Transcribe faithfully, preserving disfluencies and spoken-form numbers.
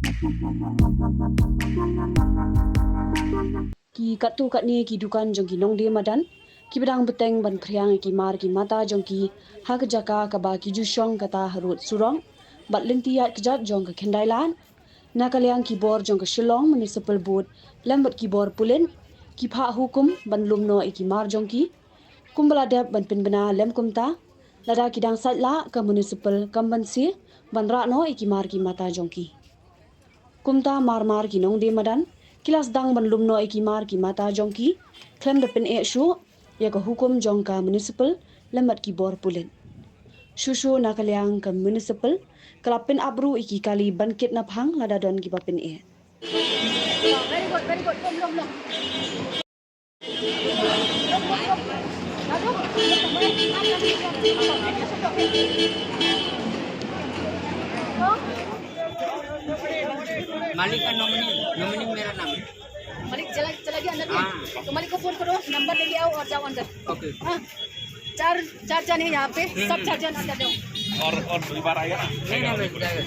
Ki katto katne ki dukan jong ki nongdie madan kiba dang bteng ban phriang ïa ki mar ki mata jong ki ha ka jaka kaba ki ju shong kata ha rud surok bad lynti ïaid kjat jong ka Khyndai Lad. Na ka liang ki bor jong ka Shillong Municipal Board lem bad ki bor pulit ki phah hukum ban lum noh ïa ki mar jong ki. Kumba la dep ban pynbna lem kumta, lada ki dang sait lah ka municipal kam banse ban rah noh ïa ki mar ki mata jong ki. Kumta mar mar ki nongdie madan ki la sdang ban lum noh ïa ki mar ki mata jong ki khlem da pyneh shuh ïa ka hukum jong ka municipal lem bad ki bor pulit. Shuh shuh na ka liang ka municipal ka la pynap ruh ïa ki kali ban kit na phang lada don kiba pyneh. Very good, very good. Lum, lum, lum. मालिक का नॉमिनी, नॉमिनी मेरा नाम है। मालिक चला चला गया अंदर में। हाँ। तो मालिक को फोन करो, नंबर लेके आओ और जाओ अंदर। ओके। हाँ, चार चार जन है यहाँ पे, सब चार जन अंदर जाओ। और और दो बार आएगा ना। नहीं नहीं, बस जाएगा।